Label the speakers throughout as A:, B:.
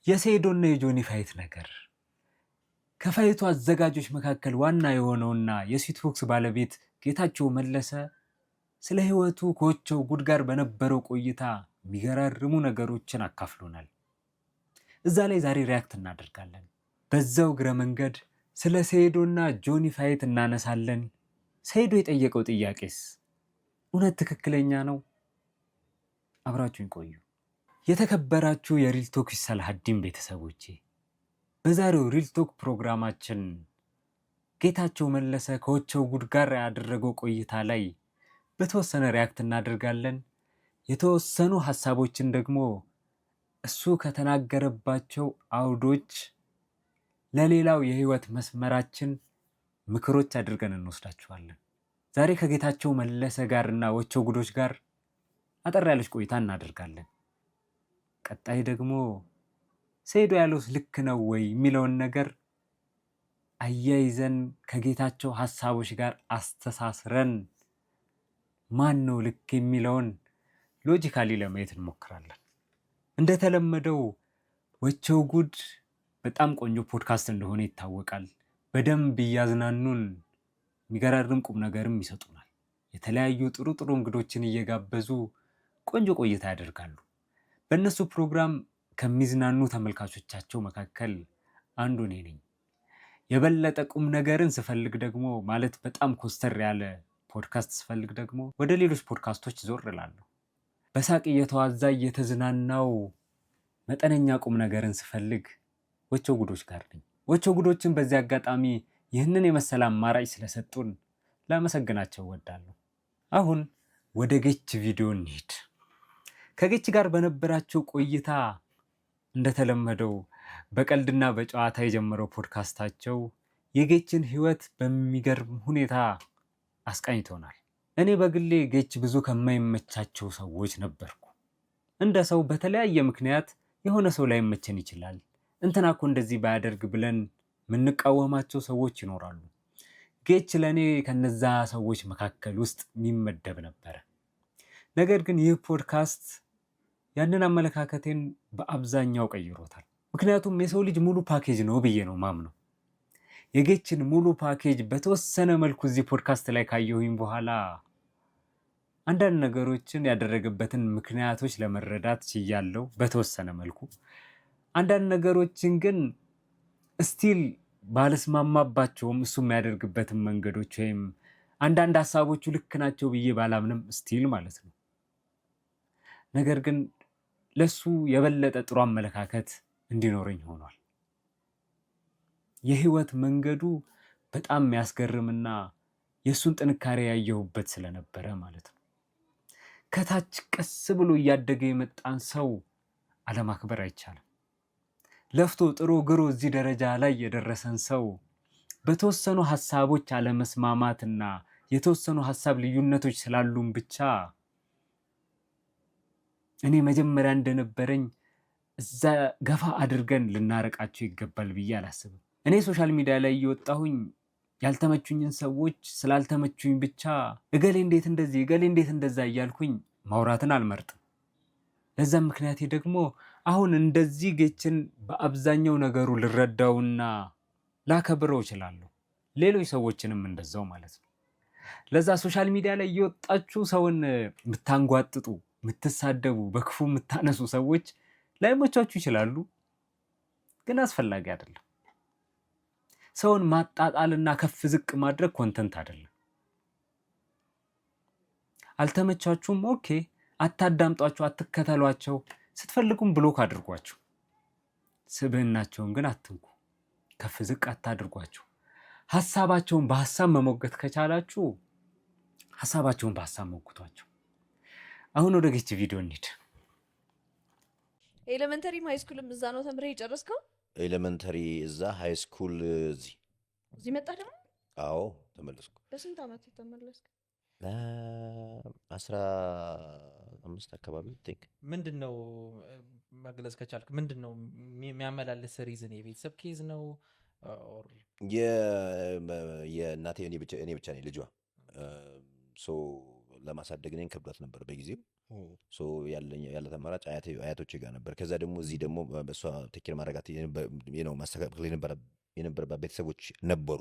A: የሴዶና የጆኒ fight ነገር፣ ከ fight ኡ አዘጋጆች መካከል ዋና የሆነውና የስዊት ቦክስ ባለቤት ጌታቸው መለሰ ስለ ህይወቱ ከወቸው ጉድ ጋር በነበረው ቆይታ የሚገራርሙ ነገሮችን አካፍሎናል። እዛ ላይ ዛሬ react እናደርጋለን። በዛው እግረ መንገድ ስለ ሴዶና ጆኒ fight እናነሳለን። ሴዶ የጠየቀው ጥያቄስ እውነት ትክክለኛ ነው? አብራችሁኝ ቆዩ። የተከበራችሁ የ Real Talk ሰላሀዲን ቤተሰቦቼ፣ በዛሬው Real Talk ፕሮግራማችን ጌታቸው መለሰ ከወቸው ጉድ ጋር ያደረገው ቆይታ ላይ በተወሰነ react እናደርጋለን። የተወሰኑ ሀሳቦችን ደግሞ እሱ ከተናገረባቸው አውዶች ለሌላው የህይወት መስመራችን ምክሮች አድርገን እንወስዳቸዋለን። ዛሬ ከጌታቸው መለሰ ጋር እና ወቸው ጉዶች ጋር አጠር ያለች ቆይታ እናደርጋለን። ቀጣይ ደግሞ ሰይዶ ያለውስ ልክ ነው ወይ የሚለውን ነገር አያይዘን ከጌታቸው ሀሳቦች ጋር አስተሳስረን ማን ነው ልክ የሚለውን logically ለማየት እንሞክራለን። እንደተለመደው ወቸው ጉድ በጣም ቆንጆ ፖድካስት እንደሆነ ይታወቃል። በደንብ እያዝናኑን የሚገራርም ቁም ነገርም ይሰጡናል። የተለያዩ ጥሩ ጥሩ እንግዶችን እየጋበዙ ቆንጆ ቆይታ ያደርጋሉ። በእነሱ ፕሮግራም ከሚዝናኑ ተመልካቾቻቸው መካከል አንዱ እኔ ነኝ። የበለጠ ቁም ነገርን ስፈልግ ደግሞ፣ ማለት በጣም ኮስተር ያለ ፖድካስት ስፈልግ ደግሞ ወደ ሌሎች ፖድካስቶች ዞር እላለሁ። በሳቅ እየተዋዛ እየተዝናናው መጠነኛ ቁም ነገርን ስፈልግ ወቸው ጉዶች ጋር ነኝ። ወቸው ጉዶችን በዚህ አጋጣሚ ይህንን የመሰለ አማራጭ ስለሰጡን ላመሰግናቸው እወዳለሁ። አሁን ወደ ጌች ቪዲዮ እንሂድ። ከጌች ጋር በነበራቸው ቆይታ እንደተለመደው በቀልድና በጨዋታ የጀመረው ፖድካስታቸው የጌችን ሕይወት በሚገርም ሁኔታ አስቃኝቶናል። እኔ በግሌ ጌች ብዙ ከማይመቻቸው ሰዎች ነበርኩ። እንደ ሰው በተለያየ ምክንያት የሆነ ሰው ላይመቸን ይችላል። እንትና እኮ እንደዚህ ባያደርግ ብለን የምንቃወማቸው ሰዎች ይኖራሉ። ጌች ለእኔ ከነዛ ሰዎች መካከል ውስጥ የሚመደብ ነበረ። ነገር ግን ይህ ፖድካስት ያንን አመለካከቴን በአብዛኛው ቀይሮታል። ምክንያቱም የሰው ልጅ ሙሉ ፓኬጅ ነው ብዬ ነው ማምነው። የጌችን ሙሉ ፓኬጅ በተወሰነ መልኩ እዚህ ፖድካስት ላይ ካየሁኝ በኋላ አንዳንድ ነገሮችን ያደረገበትን ምክንያቶች ለመረዳት ችያለሁ በተወሰነ መልኩ። አንዳንድ ነገሮችን ግን still ባልስማማባቸውም፣ እሱ የሚያደርግበትን መንገዶች ወይም አንዳንድ ሀሳቦቹ ልክ ናቸው ብዬ ባላምንም still ማለት ነው። ነገር ግን ለሱ የበለጠ ጥሩ አመለካከት እንዲኖረኝ ሆኗል። የህይወት መንገዱ በጣም የሚያስገርምና የእሱን ጥንካሬ ያየሁበት ስለነበረ ማለት ነው። ከታች ቀስ ብሎ እያደገ የመጣን ሰው አለማክበር አይቻልም። ለፍቶ ጥሮ ግሮ እዚህ ደረጃ ላይ የደረሰን ሰው በተወሰኑ ሀሳቦች አለመስማማትና የተወሰኑ ሀሳብ ልዩነቶች ስላሉን ብቻ እኔ መጀመሪያ እንደነበረኝ እዛ ገፋ አድርገን ልናረቃቸው ይገባል ብዬ አላስብም። እኔ social media ላይ እየወጣሁኝ ያልተመቹኝን ሰዎች ስላልተመቹኝ ብቻ እገሌ እንዴት እንደዚህ፣ እገሌ እንዴት እንደዛ እያልኩኝ ማውራትን አልመርጥም። ለዛም ምክንያቴ ደግሞ አሁን እንደዚህ ጌችን በአብዛኛው ነገሩ ልረዳውና ላከብረው እችላለሁ። ሌሎች ሰዎችንም እንደዛው ማለት ነው። ለዛ social media ላይ እየወጣችሁ ሰውን የምታንጓጥጡ፣ የምትሳደቡ፣ በክፉ የምታነሱ ሰዎች ላይመቻችሁ ይችላሉ፣ ግን አስፈላጊ አይደለም። ሰውን ማጣጣልና ከፍ ዝቅ ማድረግ content አይደለም። አልተመቻችሁም? Okay፣ አታዳምጧቸው፣ አትከተሏቸው። ስትፈልጉም block አድርጓቸው። ስብዕናቸውን ግን አትንኩ፣ ከፍ ዝቅ አታድርጓቸው። ሀሳባቸውን በሀሳብ መሞገት ከቻላችሁ ሀሳባቸውን በሀሳብ ሞግቷቸው። አሁን ወደ ጌች ቪዲዮ እንሂድ።
B: Elementary high school ም እዛ ነው ተምረህ የጨረስከው?
C: Elementary እዛ፣ high school እዚህ።
B: እዚህ መጣህ ደግሞ?
C: አዎ፣ ተመለስኩ።
B: በስንት ዓመት ተመለስክ?
C: 15 አካባቢ think።
D: ምንድን ነው፣ መግለጽ ከቻልክ፣ ምንድን ነው የሚያመላልስ reason? የቤተሰብ case ነው or?
C: የእናቴ እኔ ብቻ ነኝ ልጇ፣ so ለማሳደግ እኔን ከብዷት ነበር በጊዜው። So ያለኝ ያላት አማራጭ አያቶቼ ጋር ነበር። ከዛ ደግሞ እዚህ ደግሞ በእሷ take care ማድረጋት ነው ማስተካከል የነበረባት ቤተሰቦች ነበሩ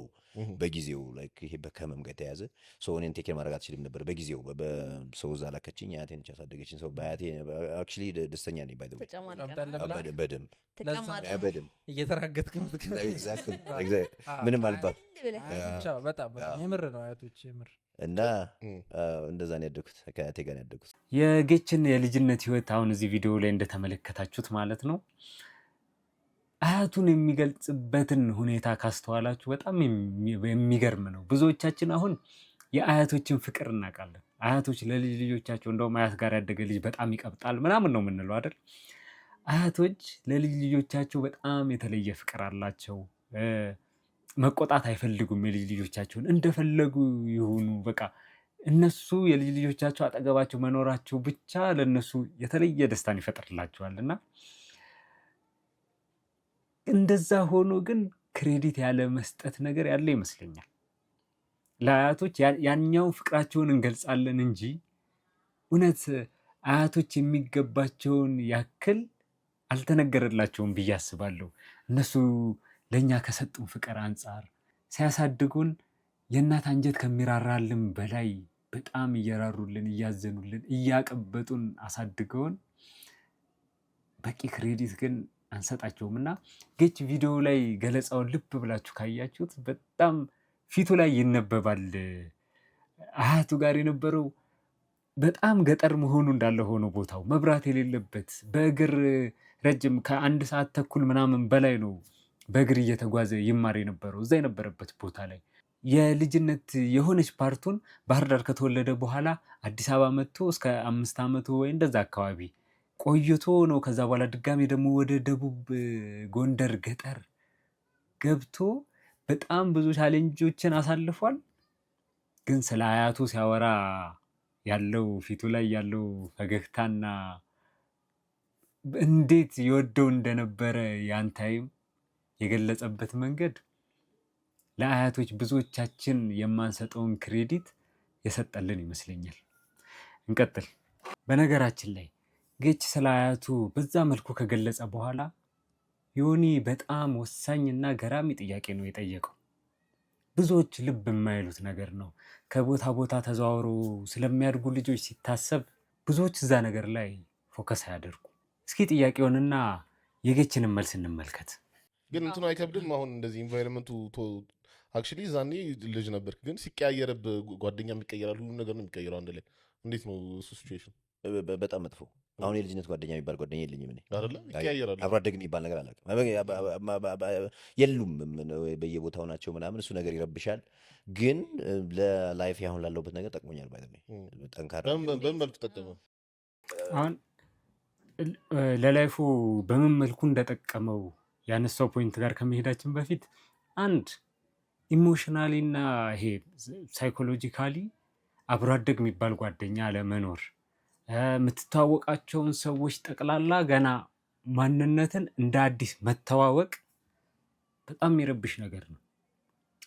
C: በጊዜው፣ like ይሄ በከህመም ጋር የተያያዘ። So እኔን take care ማድረግ አትችልም ነበር በጊዜው። So እዛ ላከችኝ። አያቴ ነች ያሳደገችኝ። So በአያቴ actually ደስተኛ ነኝ by the way።
B: ተጨማልቀህ
C: በደንብ።
B: ተጨማልቀህ።
C: በደንብ።
D: እየተራገጥክ
C: Exactly. ምንም አልባል።
B: ብለህ።
D: ብቻ በጣም በጣም የምር ነው አያቶች የምር።
C: እና እንደዛ ነው ያደግኩት፣ ከአያቴ ጋር ነው ያደግኩት።
A: የጌችን የልጅነት ህይወት አሁን እዚህ ቪዲዮ ላይ እንደተመለከታችሁት ማለት ነው፣ አያቱን የሚገልጽበትን ሁኔታ ካስተዋላችሁ በጣም የሚገርም ነው። ብዙዎቻችን አሁን የአያቶችን ፍቅር እናውቃለን። አያቶች ለልጅ ልጆቻቸው፣ እንደውም አያት ጋር ያደገ ልጅ በጣም ይቀብጣል ምናምን ነው የምንለው አይደል? አያቶች ለልጅ ልጆቻቸው በጣም የተለየ ፍቅር አላቸው። መቆጣት አይፈልጉም። የልጅ ልጆቻቸውን እንደፈለጉ ይሁኑ። በቃ እነሱ የልጅ ልጆቻቸው አጠገባቸው መኖራቸው ብቻ ለእነሱ የተለየ ደስታን ይፈጥርላቸዋል። እና እንደዛ ሆኖ ግን credit ያለ መስጠት ነገር ያለ ይመስለኛል። ለአያቶች ያኛው ፍቅራቸውን እንገልጻለን እንጂ እውነት አያቶች የሚገባቸውን ያክል አልተነገረላቸውም ብዬ አስባለሁ። እነሱ ለእኛ ከሰጡን ፍቅር አንጻር፣ ሲያሳድጉን የእናት አንጀት ከሚራራልን በላይ በጣም እየራሩልን፣ እያዘኑልን፣ እያቀበጡን አሳድገውን በቂ credit ግን አንሰጣቸውም። እና ጌች ቪዲዮ ላይ ገለጻውን ልብ ብላችሁ ካያችሁት በጣም ፊቱ ላይ ይነበባል። አያቱ ጋር የነበረው በጣም ገጠር መሆኑ እንዳለ ሆኖ፣ ቦታው መብራት የሌለበት፣ በእግር ረጅም ከአንድ ሰዓት ተኩል ምናምን በላይ ነው በእግር እየተጓዘ ይማር የነበረው እዛ የነበረበት ቦታ ላይ። የልጅነት የሆነች part ኡን ባህር ዳር ከተወለደ በኋላ አዲስ አበባ መጥቶ እስከ 5 ዓመቱ ወይ እንደዛ አካባቢ ቆይቶ ነው። ከዛ በኋላ ድጋሜ ደግሞ ወደ ደቡብ ጎንደር ገጠር ገብቶ በጣም ብዙ challenge ኦችን አሳልፏል። ግን ስለ አያቱ ሲያወራ ያለው ፊቱ ላይ ያለው ፈገግታና እንዴት ይወደው እንደነበረ ያን time የገለጸበት መንገድ ለአያቶች ብዙዎቻችን የማንሰጠውን credit የሰጠልን ይመስለኛል። እንቀጥል። በነገራችን ላይ ጌች ስለ አያቱ በዛ መልኩ ከገለጸ በኋላ ዮኒ በጣም ወሳኝና ገራሚ ጥያቄ ነው የጠየቀው። ብዙዎች ልብ የማይሉት ነገር ነው። ከቦታ ቦታ ተዘዋውሮ ስለሚያድጉ ልጆች ሲታሰብ ብዙዎች እዛ ነገር ላይ focus አያደርጉ። እስኪ ጥያቄውንና የጌችንን መልስ እንመልከት።
E: ግን እንትኑ አይከብድም? አሁን እንደዚህ environment ኡ actually ዛኔ ልጅ ነበርክ፣ ግን ሲቀያየርብ ጓደኛም ይቀየራል፣ ሁሉም ነገር ነው የሚቀየረው አንድ ላይ። እንዴት ነው እሱ situation?
C: በጣም መጥፎ። አሁን የልጅነት ጓደኛ የሚባል ጓደኛ የለኝም እኔ።
E: አይደለ? ይቀያየራል።
C: አብሮ አደግ የሚባል ነገር አላውቅም። የሉም፣ በየቦታው ናቸው ምናምን። እሱ ነገር ይረብሻል። ግን ለ life አሁን ላለሁበት ነገር ጠቅሞኛል። By ጠንካራ
E: በምን መልኩ ጠቀመ?
A: አሁን ለ life ኡ በምን መልኩ እንደጠቀመው ያነሳው point ጋር ከመሄዳችን በፊት አንድ emotionally እና ይሄ psychologically አብሮ አደግ የሚባል ጓደኛ አለመኖር፣ የምትተዋወቃቸውን ሰዎች ጠቅላላ ገና ማንነትን እንደ አዲስ መተዋወቅ በጣም የሚረብሽ ነገር ነው።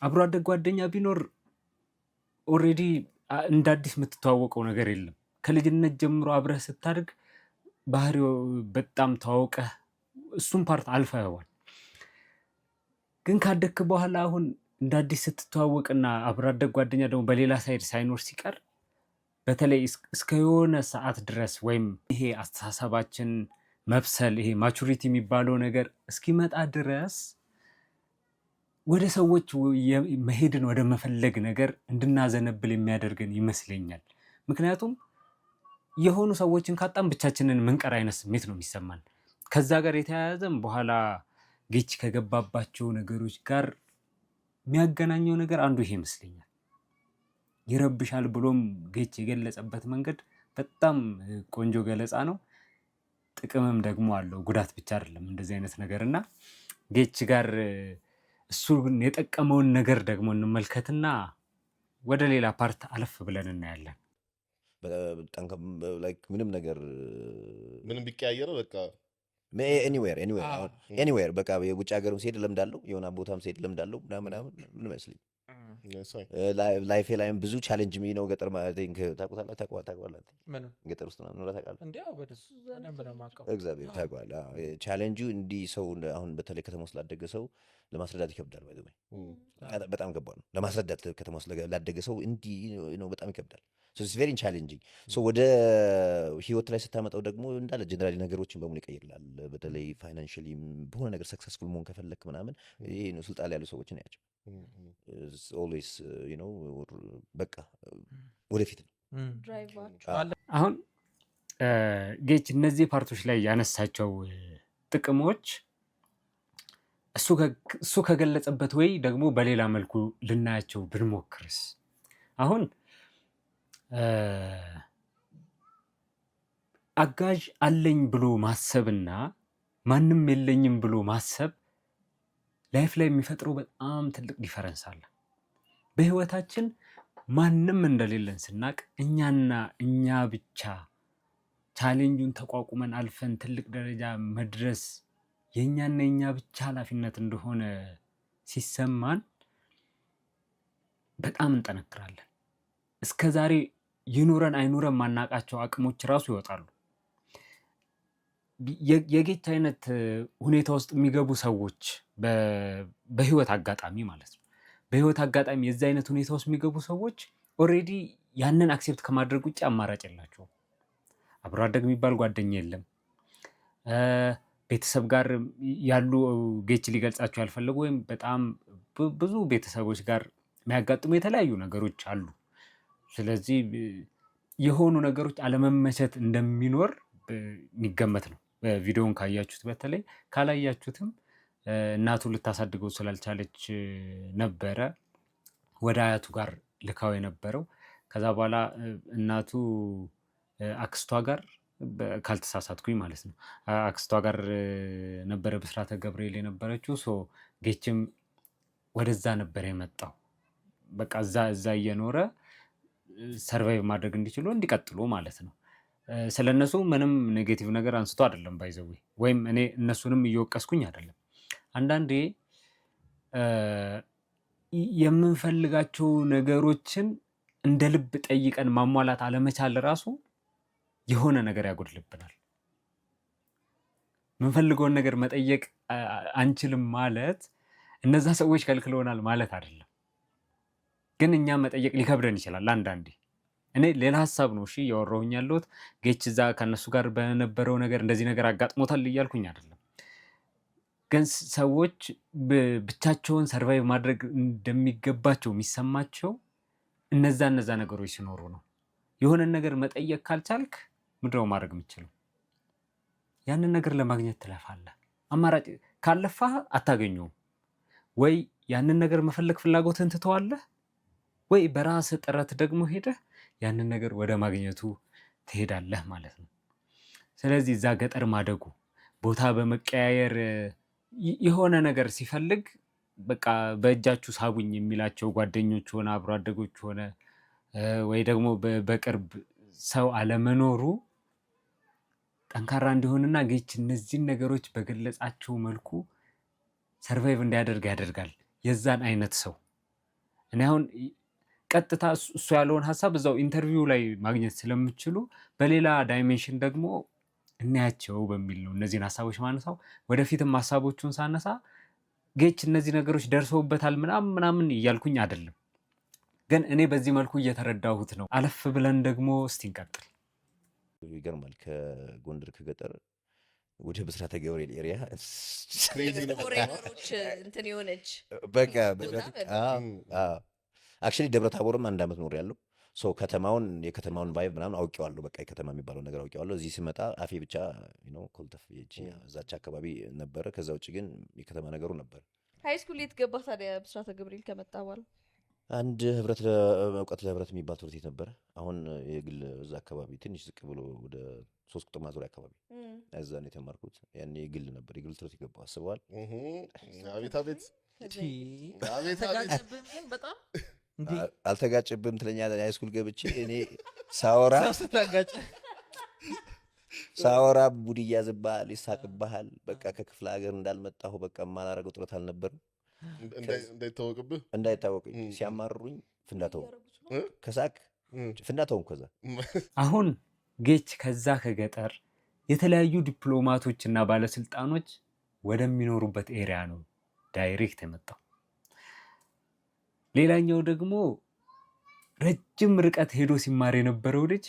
A: አብሮ አደግ ጓደኛ ቢኖር already እንደ አዲስ የምትተዋወቀው ነገር የለም። ከልጅነት ጀምሮ አብረህ ስታድግ ባህሪው በጣም ተዋውቀህ እሱን part አልፈኸዋል። ግን ካደግክ በኋላ አሁን እንደ አዲስ ስትተዋወቅና አብሮ አደግ ጓደኛ ደግሞ በሌላ side ሳይኖር ሲቀር፣ በተለይ እስከ የሆነ ሰዓት ድረስ ወይም ይሄ አስተሳሰባችን መብሰል፣ ይሄ maturity የሚባለው ነገር እስኪመጣ ድረስ ወደ ሰዎች መሄድን ወደ መፈለግ ነገር እንድናዘነብል የሚያደርገን ይመስለኛል። ምክንያቱም የሆኑ ሰዎችን ካጣን ብቻችንን ምንቀር አይነት ስሜት ነው የሚሰማን። ከዛ ጋር የተያያዘም በኋላ ጌች ከገባባቸው ነገሮች ጋር የሚያገናኘው ነገር አንዱ ይሄ ይመስለኛል። ይረብሻል ብሎም ጌች የገለጸበት መንገድ በጣም ቆንጆ ገለጻ ነው። ጥቅምም ደግሞ አለው፣ ጉዳት ብቻ አይደለም እንደዚህ አይነት ነገር። እና ጌች ጋር እሱን የጠቀመውን ነገር ደግሞ እንመልከትና ወደ ሌላ part አለፍ ብለን እናያለን።
C: Like ምንም ነገር
E: ምንም ቢቀያየረ በቃ
C: anywhere anywhere anywhere በቃ የውጭ ሀገርም ሲሄድ እለምዳለሁ፣ የሆነ ቦታም ሲሄድ እለምዳለሁ ምናምን ምናምን፣ ምንም አይመስለኝም። Life ኤ ላይም ብዙ challenge ነው ገጠር ታውቁታላችሁ፣ ታውቀዋለህ አንተ?
D: ምንም።
C: ገጠር ውስጥ ምናምን ኖረህ ታውቃለህ?
D: እንዲ ያው በደንብ ነው የማውቀው።
C: እግዚአብሔር ታውቀዋለህ። አዎ፣ ቻሌንጁ እንዲህ ሰው አሁን በተለይ ከተማ ውስጥ ላደገ ሰው ለማስረዳት ይከብዳል። By the way በጣም ከባድ ነው ለማስረዳት፣ ከተማ ውስጥ ላደገ ሰው እንዲህ ነው፣ በጣም ይከብዳል። So it's very challenging። So ወደ ህይወት ላይ ስታመጣው ደግሞ እንዳለ generally ነገሮችን በሙሉ ይቀይርላል። በተለይ financially በሆነ ነገር successful መሆን ከፈለክ ምናምን፣ ይሄ ነው፣ ስልጣን ላይ ያሉ ሰዎችን ያቸው always በቃ ወደፊት ነው።
B: Drive ኣቸው
D: አለ።
A: አሁን ጌች እነዚህ part ኦች ላይ ያነሳቸው ጥቅሞች እሱ ከገለጸበት ወይ ደግሞ በሌላ መልኩ ልናያቸው ብንሞክርስ? አሁን አጋዥ አለኝ ብሎ ማሰብና ማንም የለኝም ብሎ ማሰብ life ላይ የሚፈጥረው በጣም ትልቅ difference አለ። በህይወታችን ማንም እንደሌለን ስናቅ፣ እኛና እኛ ብቻ challenge ኡን ተቋቁመን አልፈን ትልቅ ደረጃ መድረስ የእኛና የእኛ ብቻ ኃላፊነት እንደሆነ ሲሰማን በጣም እንጠነክራለን። እስከ ዛሬ ይኑረን አይኑረን ማናቃቸው አቅሞች ራሱ ይወጣሉ። የጌች አይነት ሁኔታ ውስጥ የሚገቡ ሰዎች፣ በህይወት አጋጣሚ ማለት ነው። በህይወት አጋጣሚ የዚ አይነት ሁኔታ ውስጥ የሚገቡ ሰዎች already ያንን accept ከማድረግ ውጭ አማራጭ የላቸውም። አብሮ አደግ የሚባል ጓደኛ የለም። ቤተሰብ ጋር ያሉ ጌች ሊገልጻቸው ያልፈለጉ ወይም በጣም ብዙ ቤተሰቦች ጋር የሚያጋጥሙ የተለያዩ ነገሮች አሉ። ስለዚህ የሆኑ ነገሮች አለመመቸት እንደሚኖር የሚገመት ነው። ቪዲዮውን ካያችሁት፣ በተለይ ካላያችሁትም እናቱ ልታሳድገው ስላልቻለች ነበረ ወደ አያቱ ጋር ልካው የነበረው። ከዛ በኋላ እናቱ አክስቷ ጋር፣ ካልተሳሳትኩኝ ማለት ነው፣ አክስቷ ጋር ነበረ ብስራተ ገብርኤል የነበረችው። So ጌችም ወደዛ ነበር የመጣው። በቃ እዛ እየኖረ survive ማድረግ እንዲችሉ፣ እንዲቀጥሉ ማለት ነው። ስለ እነሱ ምንም negative ነገር አንስቶ አይደለም by the way፣ ወይም እኔ እነሱንም እየወቀስኩኝ አይደለም። አንዳንዴ የምንፈልጋቸው ነገሮችን እንደ ልብ ጠይቀን ማሟላት አለመቻል ራሱ የሆነ ነገር ያጎድልብናል። የምንፈልገውን ነገር መጠየቅ አንችልም ማለት እነዛ ሰዎች ከልክለውናል ማለት አይደለም። ግን እኛ መጠየቅ ሊከብደን ይችላል አንዳንዴ። እኔ ሌላ ሀሳብ ነው እሺ እያወራሁኝ ያለሁት። ጌች እዛ ከእነሱ ጋር በነበረው ነገር እንደዚህ ነገር አጋጥሞታል እያልኩኝ አይደለም። ግን ሰዎች ብቻቸውን survive ማድረግ እንደሚገባቸው የሚሰማቸው እነዛ ነገሮች ሲኖሩ ነው። የሆነን ነገር መጠየቅ ካልቻልክ ምንድነው ማድረግ የምችለው? ያንን ነገር ለማግኘት ትለፋለህ። አማራጭ ካለፋህ አታገኘውም። ወይ ያንን ነገር መፈለግ ፍላጎትህን ትተዋለህ፣ ወይ በራስህ ጥረት ደግሞ ሄደህ ያንን ነገር ወደ ማግኘቱ ትሄዳለህ ማለት ነው። ስለዚህ እዛ ገጠር ማደጉ፣ ቦታ በመቀያየር፣ የሆነ ነገር ሲፈልግ በቃ በእጃችሁ ሳቡኝ የሚላቸው ጓደኞች ሆነ አብሮ አደጎች ሆነ ወይ ደግሞ በቅርብ ሰው አለመኖሩ ጠንካራ እንዲሆንና ጌች እነዚህን ነገሮች በገለጻቸው መልኩ survive እንዲያደርግ ያደርጋል። የዛን አይነት ሰው እኔ አሁን ቀጥታ እሱ ያለውን ሀሳብ እዛው interview ላይ ማግኘት ስለምችሉ በሌላ dimension ደግሞ እናያቸው በሚል ነው እነዚህን ሀሳቦች ማነሳው። ወደፊትም ሀሳቦቹን ሳነሳ ጌች እነዚህ ነገሮች ደርሰውበታል ምናምን ምናምን እያልኩኝ አይደለም፣ ግን እኔ በዚህ መልኩ እየተረዳሁት ነው። አለፍ ብለን ደግሞ እስቲ እንቀጥል።
C: ይገርማል። ከጎንደር ከገጠር ወደ ብስራተ ገብርኤል area
E: Crazy ነበር።
B: Foreigner ኦች እንትን የሆነች
C: በቃ
B: ቦታ።
C: Actually ደብረ ታቦርም አንድ ዓመት ኖሬያለሁ። So ከተማውን፣ የከተማውን vibe ምናምን አውቄዋለሁ። በቃ የከተማ የሚባለው ነገር አውቄዋለሁ። እዚህ ስመጣ አፌ ብቻ ኮልተፍ ይቺ እዛች አካባቢ ነበረ። ከዛ ውጭ ግን የከተማ ነገሩ ነበር።
B: High school የት ገባ ታዲያ ብስራተ ገብርኤል ከመጣ በኋላ?
C: አንድ ህብረት እውቀት ለህብረት የሚባል ትምህርት ቤት ነበረ። አሁን የግል፣ እዛ አካባቢ ትንሽ ዝቅ ብሎ ወደ 3 ቁጥር ማዞሪያ አካባቢ፣ እዛ ነው የተማርኩት። ያኔ የግል ነበር፣ የግል ትምህርት የገባው፣ አስበዋል።
E: አቤት አቤት አቤት አቤት።
D: ተጋጨብህም ግን በጣም እንዴ?
C: አልተጋጨብህም ትለኛለህ። High school ገብቼ እኔ ሳወራ
D: ሰው ስታጋጭ
C: ሳወራ mood ይያዝብሃል፣ ይሳቅብሃል። በቃ ከክፍለ ሀገር እንዳልመጣሁ በቃ የማላረገው ጥረት አልነበርም።
E: እንዳይታወቅብህ።
C: እንዳይታወቅ። ሲያማርሩኝ ፍንዳታው ከሳቅ ፍንዳታውን ከዛ
A: አሁን ጌች ከዛ ከገጠር የተለያዩ ዲፕሎማቶችና ባለስልጣኖች ወደሚኖሩበት area ነው direct የመጣው። ሌላኛው ደግሞ ረጅም ርቀት ሄዶ ሲማር የነበረው ልጅ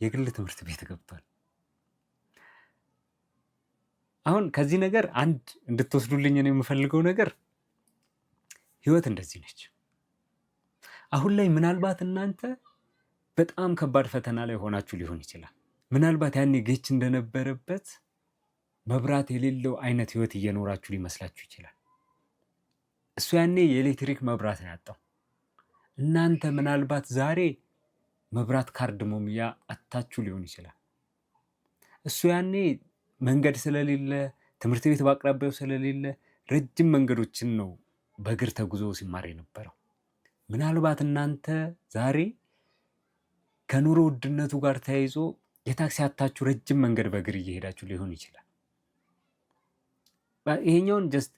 A: የግል ትምህርት ቤት ገብቷል። አሁን ከዚህ ነገር አንድ እንድትወስዱልኝ ነው የምፈልገው ነገር፣ ህይወት እንደዚህ ነች። አሁን ላይ ምናልባት እናንተ በጣም ከባድ ፈተና ላይ ሆናችሁ ሊሆን ይችላል። ምናልባት ያኔ ጌች እንደነበረበት መብራት የሌለው አይነት ህይወት እየኖራችሁ ሊመስላችሁ ይችላል። እሱ ያኔ የኤሌክትሪክ መብራት ነው ያጣው። እናንተ ምናልባት ዛሬ መብራት ካርድ መሙያ አታችሁ ሊሆን ይችላል። እሱ ያኔ መንገድ ስለሌለ፣ ትምህርት ቤት በአቅራቢያው ስለሌለ ረጅም መንገዶችን ነው በእግር ተጉዞ ሲማር የነበረው። ምናልባት እናንተ ዛሬ ከኑሮ ውድነቱ ጋር ተያይዞ የታክሲ አታችሁ ረጅም መንገድ በእግር እየሄዳችሁ ሊሆን ይችላል። ይሄኛውን just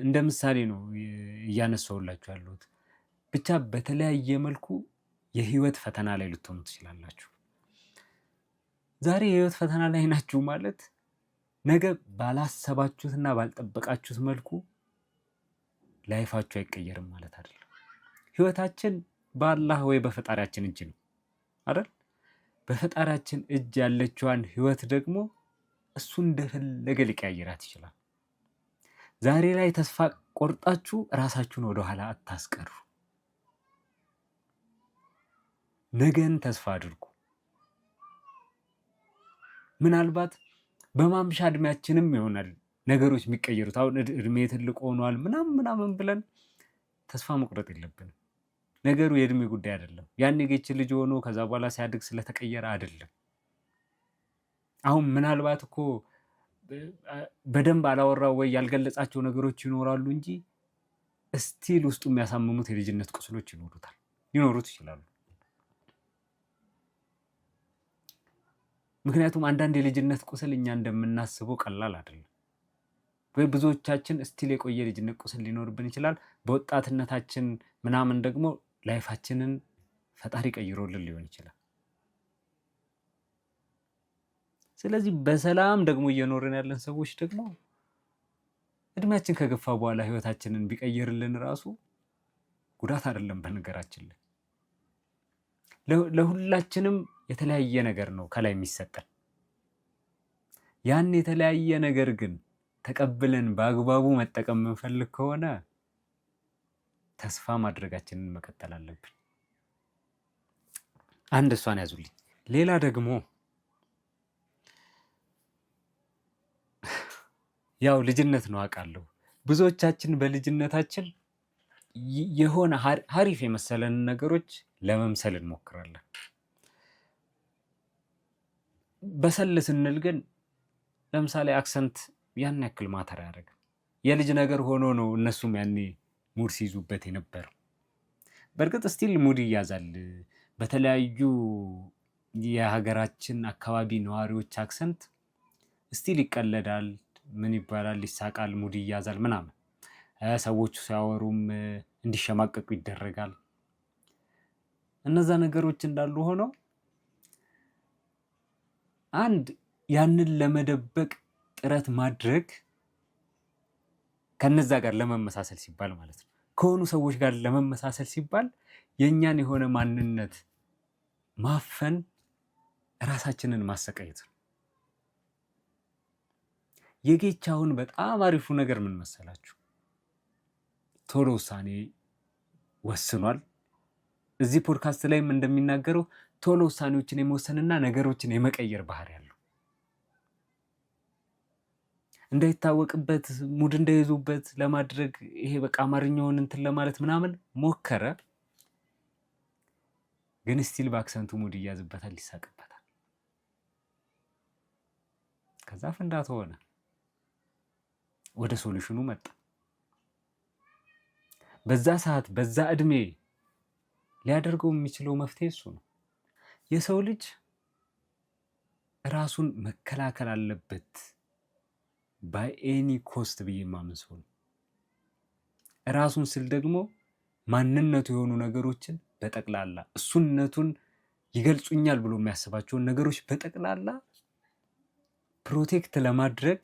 A: እንደ ምሳሌ ነው እያነሳሁላችሁ ያለሁት። ብቻ በተለያየ መልኩ የህይወት ፈተና ላይ ልትሆኑ ትችላላችሁ። ዛሬ የህይወት ፈተና ላይ ናችሁ ማለት ነገ ባላሰባችሁትና ባልጠበቃችሁት መልኩ life ኣችሁ አይቀየርም ማለት አይደለም። ህይወታችን በአላህ ወይ በፈጣሪያችን እጅ ነው አይደል? በፈጣሪያችን እጅ ያለችዋን ህይወት ደግሞ እሱ እንደፈለገ ሊቀያይራት ይችላል። ዛሬ ላይ ተስፋ ቆርጣችሁ ራሳችሁን ወደኋላ አታስቀሩ። ነገን ተስፋ አድርጉ። ምናልባት በማምሻ እድሜያችንም ይሆናል ነገሮች የሚቀየሩት። አሁን እድሜ ትልቅ ሆኗል ምናምን ምናምን ብለን ተስፋ መቁረጥ የለብንም። ነገሩ የእድሜ ጉዳይ አይደለም። ያን ጌች ልጅ ሆኖ ከዛ በኋላ ሲያድግ ስለተቀየረ አይደለም። አሁን ምናልባት እኮ በደንብ አላወራው ወይ ያልገለጻቸው ነገሮች ይኖራሉ እንጂ still ውስጡ የሚያሳምሙት የልጅነት ቁስሎች ሊኖሩት ይችላሉ። ምክንያቱም አንዳንድ የልጅነት ቁስል እኛ እንደምናስበው ቀላል አይደለም። ወይ ብዙዎቻችን still የቆየ ልጅነት ቁስል ሊኖርብን ይችላል። በወጣትነታችን ምናምን ደግሞ life ኣችንን ፈጣሪ ቀይሮልን ሊሆን ይችላል። ስለዚህ በሰላም ደግሞ እየኖርን ያለን ሰዎች ደግሞ እድሜያችን ከገፋ በኋላ ህይወታችንን ቢቀይርልን ራሱ ጉዳት አይደለም። በነገራችን ላይ ለሁላችንም የተለያየ ነገር ነው ከላይ የሚሰጠን። ያን የተለያየ ነገር ግን ተቀብለን በአግባቡ መጠቀም የምንፈልግ ከሆነ ተስፋ ማድረጋችንን መቀጠል አለብን። አንድ እሷን ያዙልኝ። ሌላ ደግሞ ያው ልጅነት ነው አውቃለሁ። ብዙዎቻችን በልጅነታችን የሆነ ሀሪፍ የመሰለን ነገሮች ለመምሰል እንሞክራለን። በሰል ስንል ግን ለምሳሌ accent ያን ያክል matter አያደርግም። የልጅ ነገር ሆኖ ነው እነሱም ያኔ mood ሲይዙበት የነበረው። በእርግጥ still mood ይያዛል። በተለያዩ የሀገራችን አካባቢ ነዋሪዎች accent still ይቀለዳል፣ ምን ይባላል፣ ይሳቃል፣ mood ይያዛል ምናምን። ሰዎቹ ሲያወሩም እንዲሸማቀቁ ይደረጋል። እነዛ ነገሮች እንዳሉ ሆነው አንድ ያንን ለመደበቅ ጥረት ማድረግ ከነዛ ጋር ለመመሳሰል ሲባል ማለት ነው፣ ከሆኑ ሰዎች ጋር ለመመሳሰል ሲባል የእኛን የሆነ ማንነት ማፈን ራሳችንን ማሰቃየት ነው። የጌች አሁን በጣም አሪፉ ነገር ምን መሰላችሁ? ቶሎ ውሳኔ ወስኗል። እዚህ ፖድካስት ላይም እንደሚናገረው ቶሎ ውሳኔዎችን የመወሰንና ነገሮችን የመቀየር ባህሪ ያለው፣ እንዳይታወቅበት mood እንዳይዙበት ለማድረግ ይሄ በቃ አማርኛውን እንትን ለማለት ምናምን ሞከረ። ግን still በ accent ኡ mood ይያዝበታል፣ ይሳቅበታል። ከዛ ፍንዳታ ሆነ፣ ወደ solution ኑ መጣ። በዛ ሰዓት በዛ እድሜ ሊያደርገው የሚችለው መፍትሄ እሱ ነው። የሰው ልጅ ራሱን መከላከል አለበት by any cost ብዬ የማምን ሰው ነው። ራሱን ስል ደግሞ ማንነቱ የሆኑ ነገሮችን በጠቅላላ እሱነቱን ይገልጹኛል ብሎ የሚያስባቸውን ነገሮች በጠቅላላ protect ለማድረግ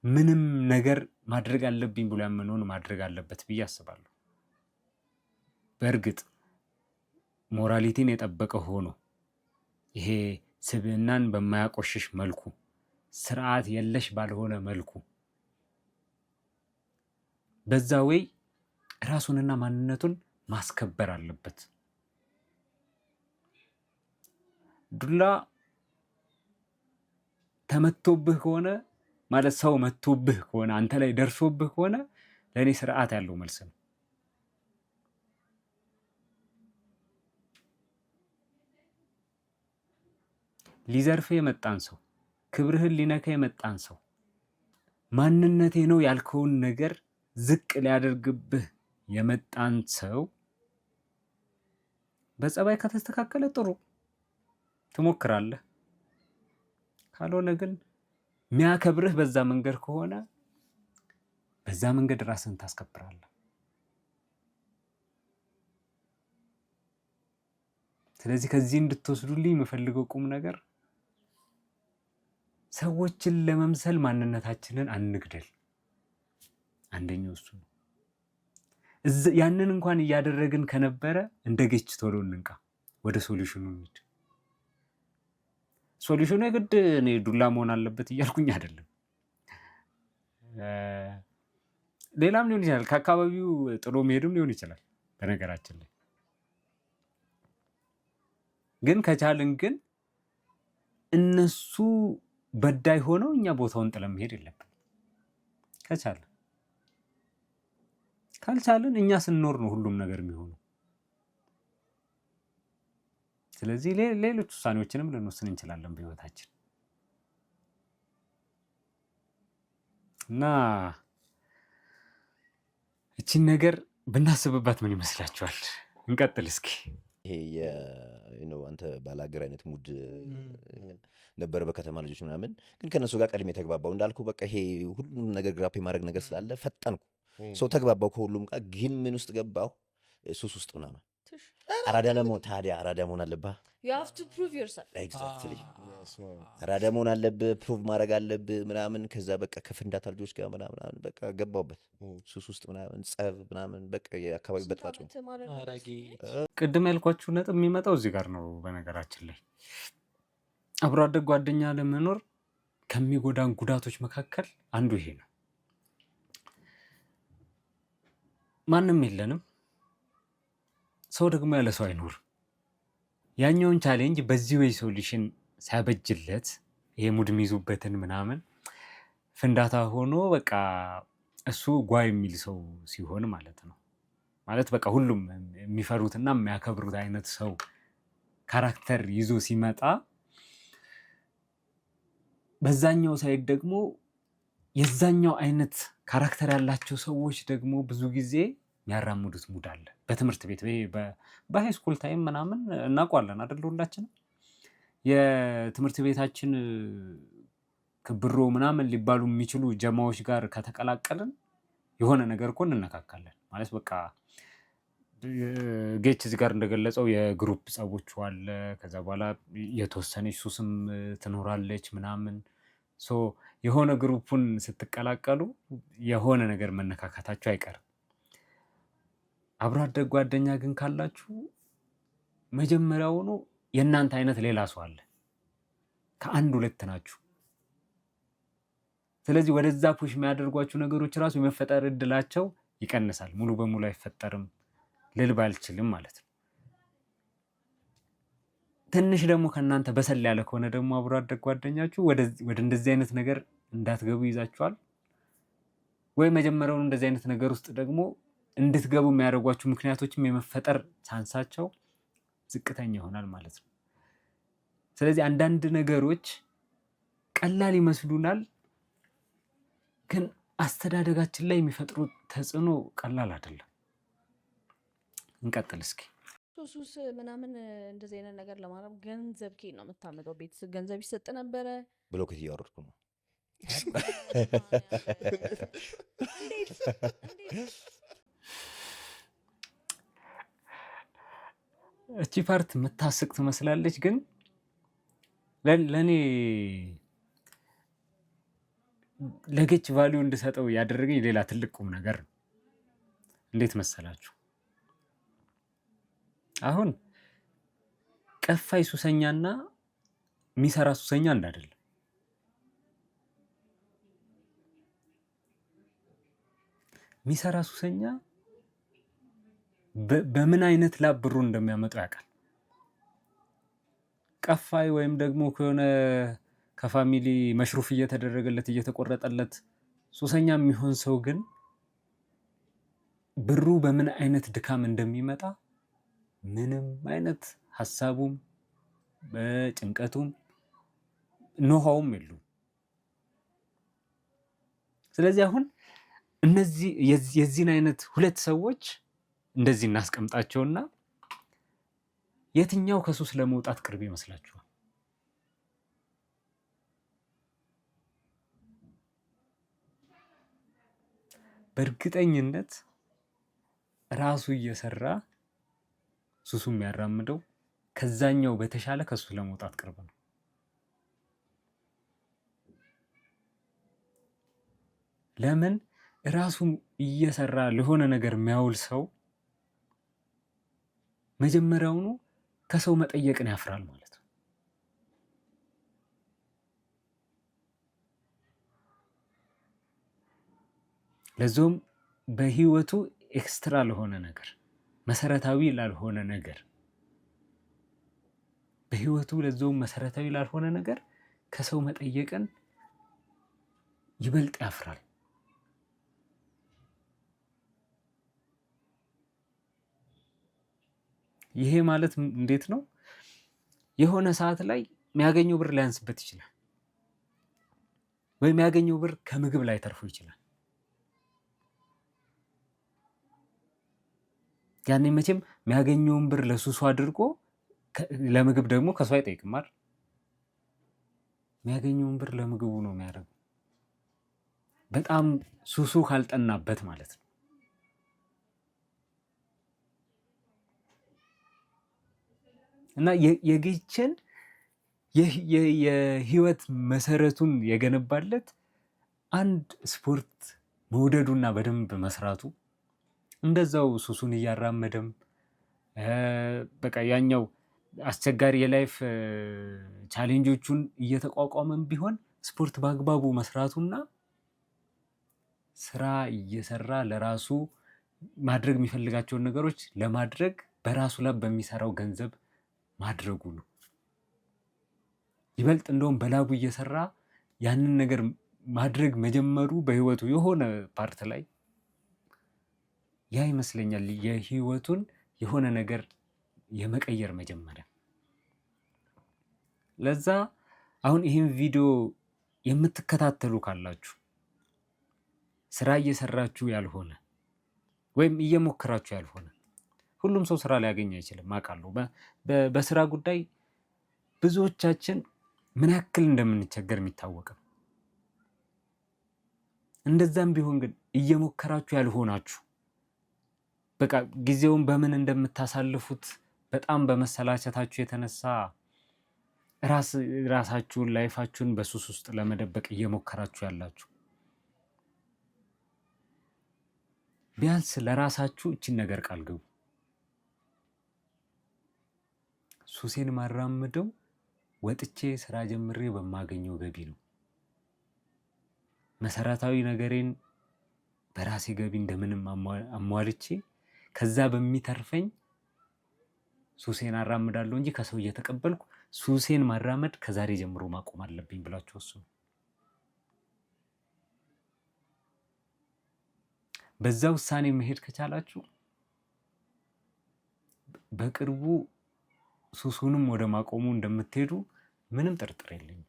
A: ምንም ነገር ማድረግ አለብኝ ብሎ ያመነውን ማድረግ አለበት ብዬ አስባለሁ። በእርግጥ morality ን የጠበቀ ሆኖ ይሄ ስብዕናን በማያቆሽሽ መልኩ፣ ስርዓት የለሽ ባልሆነ መልኩ፣ በዛ ወይ ራሱንና ማንነቱን ማስከበር አለበት። ዱላ ተመቶብህ ከሆነ፣ ማለት ሰው መቶብህ ከሆነ፣ አንተ ላይ ደርሶብህ ከሆነ፣ ለእኔ ስርዓት ያለው መልስ ነው። ሊዘርፍህ የመጣን ሰው፣ ክብርህን ሊነካ የመጣን ሰው፣ ማንነቴ ነው ያልከውን ነገር ዝቅ ሊያደርግብህ የመጣን ሰው በጸባይ ከተስተካከለ ጥሩ ትሞክራለህ። ካልሆነ ግን የሚያከብርህ በዛ መንገድ ከሆነ በዛ መንገድ ራስህን ታስከብራለህ። ስለዚህ ከዚህ እንድትወስዱልኝ የምፈልገው ቁም ነገር ሰዎችን ለመምሰል ማንነታችንን አንግደል። አንደኛው እሱ ነው። ያንን እንኳን እያደረግን ከነበረ እንደ ጌች ቶሎ እንንቃ፣ ወደ solution ኑ እንሂድ። Solution ኑ የግድ እኔ ዱላ መሆን አለበት እያልኩኝ አይደለም። ሌላም ሊሆን ይችላል። ከአካባቢው ጥሎ መሄድም ሊሆን ይችላል። በነገራችን ላይ ግን ከቻልን ግን እነሱ በዳይ ሆነው እኛ ቦታውን ጥለን መሄድ የለብንም። ከቻልን። ካልቻልን እኛ ስንኖር ነው ሁሉም ነገር የሚሆነው። ስለዚህ ሌሎች ውሳኔዎችንም ልንወስን እንችላለን በህይወታችን። እና እቺን ነገር ብናስብባት ምን ይመስላችኋል? እንቀጥል እስኪ።
C: ይሄ አንተ ባላገር አይነት mood ነበረ በከተማ ልጆች ምናምን። ግን ከእነሱ ጋር ቀድሜ የተግባባው እንዳልኩ በቃ ይሄ ሁሉም ነገር grab የማድረግ ነገር ስላለ ፈጠንኩ። ሰው ተግባባው ከሁሉም ጋር። ግን ምን ውስጥ ገባሁ? ሱስ ውስጥ ምናምን። አራዳ ለመሆን ታዲያ አራዳ መሆን አለብህ።
B: You have to prove yourself.
C: Exactly፣ አራዳ መሆን አለብህ፣ prove ማድረግ አለብህ ምናምን። ከዛ በቃ ከፍንዳታ ልጆች ጋር ምናምን በቃ ገባሁበት ሱስ ውስጥ ምናምን፣ ጸብ ምናምን፣ በቃ የአካባቢ
B: ስንት
C: በጥባጭ
B: ዓመት ማለት ነው?
D: አረጌ።
A: ቅድም ያልኳችሁ ነጥብ የሚመጣው እዚህ ጋር ነው። በነገራችን ላይ አብሮ አደግ ጓደኛ ለመኖር ከሚጎዳን ጉዳቶች መካከል አንዱ ይሄ ነው። ማንም የለንም። ሰው ደግሞ ያለ ሰው አይኖርም። ያኛውን challenge በዚህ ወይ solution ሲያበጅለት፣ ይሄ mood የሚይዙበትን ምናምን ፍንዳታ ሆኖ በቃ እሱ ጓ የሚል ሰው ሲሆን ማለት ነው። ማለት በቃ ሁሉም የሚፈሩትና የሚያከብሩት አይነት ሰው character ይዞ ሲመጣ፣ በዛኛው side ደግሞ የዛኛው አይነት character ያላቸው ሰዎች ደግሞ ብዙ ጊዜ የሚያራምዱት mood አለ። በትምህርት ቤት ይሄ በ high school time ምናምን እናውቀዋለን አይደል? ሁላችንም የትምህርት ቤታችን ክብሮ ምናምን ሊባሉ የሚችሉ ጀማዎች ጋር ከተቀላቀልን የሆነ ነገር እኮ እንነካካለን። ማለት በቃ ጌች እዚህ ጋር እንደገለጸው የ group ጸቦቹ አለ። ከዛ በኋላ የተወሰነች ሱስም ትኖራለች ምናምን። So የሆነ group ኡን ስትቀላቀሉ የሆነ ነገር መነካካታችሁ አይቀርም። አብሮ አደግ ጓደኛ ግን ካላችሁ መጀመሪያውኑ የእናንተ አይነት ሌላ ሰው አለ። ከአንድ ሁለት ናችሁ። ስለዚህ ወደዛ push የሚያደርጓችሁ ነገሮች ራሱ የመፈጠር እድላቸው ይቀንሳል። ሙሉ በሙሉ አይፈጠርም ልል ባልችልም ማለት ነው። ትንሽ ደግሞ ከእናንተ በሰል ያለ ከሆነ ደግሞ አብሮ አደግ ጓደኛችሁ ወደ እንደዚህ አይነት ነገር እንዳትገቡ ይዛችኋል። ወይ መጀመሪያውኑ እንደዚህ አይነት ነገር ውስጥ ደግሞ እንድትገቡ የሚያደርጓችሁ ምክንያቶችም የመፈጠር chance ኣቸው ዝቅተኛ ይሆናል ማለት ነው። ስለዚህ አንዳንድ ነገሮች ቀላል ይመስሉናል፣ ግን አስተዳደጋችን ላይ የሚፈጥሩት ተጽዕኖ ቀላል አይደለም። እንቀጥል እስኪ።
B: ሱስ ምናምን እንደዚህ አይነት ነገር ለማድረግ ገንዘብ ከየት ነው የምታመጣው? ቤት ገንዘብ ይሰጥ ነበረ?
C: ብሎኬት እያወረድኩ ነው።
B: እንዴት እንዴት?
A: እቺ part የምታስቅ ትመስላለች፣ ግን ለእኔ ለጌች value እንድሰጠው ያደረገኝ ሌላ ትልቅ ቁም ነገር ነው። እንዴት መሰላችሁ? አሁን ቀፋይ ሱሰኛና የሚሰራ ሱሰኛ አንድ አይደለም። የሚሰራ ሱሰኛ በምን አይነት ላብ ብሩን እንደሚያመጣው ያውቃል። ቀፋይ ወይም ደግሞ ከሆነ ከ family መሽሩፍ እየተደረገለት እየተቆረጠለት ሱሰኛ የሚሆን ሰው ግን ብሩ በምን አይነት ድካም እንደሚመጣ ምንም አይነት ሀሳቡም በጭንቀቱም know-how ም የሉም። ስለዚህ አሁን እነዚህ የዚህን አይነት ሁለት ሰዎች እንደዚህ እናስቀምጣቸውና የትኛው ከሱስ ለመውጣት ቅርብ ይመስላችኋል? በእርግጠኝነት ራሱ እየሰራ ሱሱ የሚያራምደው ከዛኛው በተሻለ ከሱስ ለመውጣት ቅርብ ነው። ለምን? ራሱ እየሰራ ለሆነ ነገር የሚያውል ሰው መጀመሪያውኑ ከሰው መጠየቅን ያፍራል ማለት ነው። ለዚሁም በህይወቱ extra ለሆነ ነገር፣ መሰረታዊ ላልሆነ ነገር፣ በህይወቱ ለዚሁም መሰረታዊ ላልሆነ ነገር ከሰው መጠየቅን ይበልጥ ያፍራል። ይሄ ማለት እንዴት ነው? የሆነ ሰዓት ላይ የሚያገኘው ብር ሊያንስበት ይችላል፣ ወይም የሚያገኘው ብር ከምግብ ላይ ተርፎ ይችላል። ያኔ መቼም የሚያገኘውን ብር ለሱሱ አድርጎ ለምግብ ደግሞ ከሱ አይጠይቅም አይደል? የሚያገኘውን ብር ለምግቡ ነው የሚያደርገው። በጣም ሱሱ ካልጠናበት ማለት ነው። እና የጌችን የህይወት መሰረቱን የገነባለት አንድ ስፖርት መውደዱና በደንብ መስራቱ፣ እንደዛው ሱሱን እያራመደም በቃ ያኛው አስቸጋሪ የ life challenge ኦቹን እየተቋቋመም ቢሆን ስፖርት በአግባቡ መስራቱና ስራ እየሰራ ለራሱ ማድረግ የሚፈልጋቸውን ነገሮች ለማድረግ በራሱ ላይ በሚሰራው ገንዘብ ማድረጉ ነው። ይበልጥ እንደውም በላቡ እየሰራ ያንን ነገር ማድረግ መጀመሩ በህይወቱ የሆነ part ላይ ያ ይመስለኛል የህይወቱን የሆነ ነገር የመቀየር መጀመሪያ። ለዛ አሁን ይህን ቪዲዮ የምትከታተሉ ካላችሁ፣ ስራ እየሰራችሁ ያልሆነ ወይም እየሞከራችሁ ያልሆነ፣ ሁሉም ሰው ስራ ሊያገኝ አይችልም አውቃለሁ። በስራ ጉዳይ ብዙዎቻችን ምን ያክል እንደምንቸገር የሚታወቅ ነው። እንደዛም ቢሆን ግን እየሞከራችሁ ያልሆናችሁ፣ በቃ ጊዜውን በምን እንደምታሳልፉት በጣም በመሰላቸታችሁ የተነሳ ራሳችሁን life ኣችሁን በሱስ ውስጥ ለመደበቅ እየሞከራችሁ ያላችሁ፣ ቢያንስ ለራሳችሁ እችን ነገር ቃል ግቡ። ሱሴን ማራምደው ወጥቼ ስራ ጀምሬ በማገኘው ገቢ ነው። መሰረታዊ ነገሬን በራሴ ገቢ እንደምንም አሟልቼ ከዛ በሚተርፈኝ ሱሴን አራምዳለሁ እንጂ ከሰው እየተቀበልኩ ሱሴን ማራመድ ከዛሬ ጀምሮ ማቆም አለብኝ ብላችሁ ወስኑ። በዛ ውሳኔ መሄድ ከቻላችሁ በቅርቡ ሱሱንም ወደ ማቆሙ እንደምትሄዱ ምንም ጥርጥር የለኝም።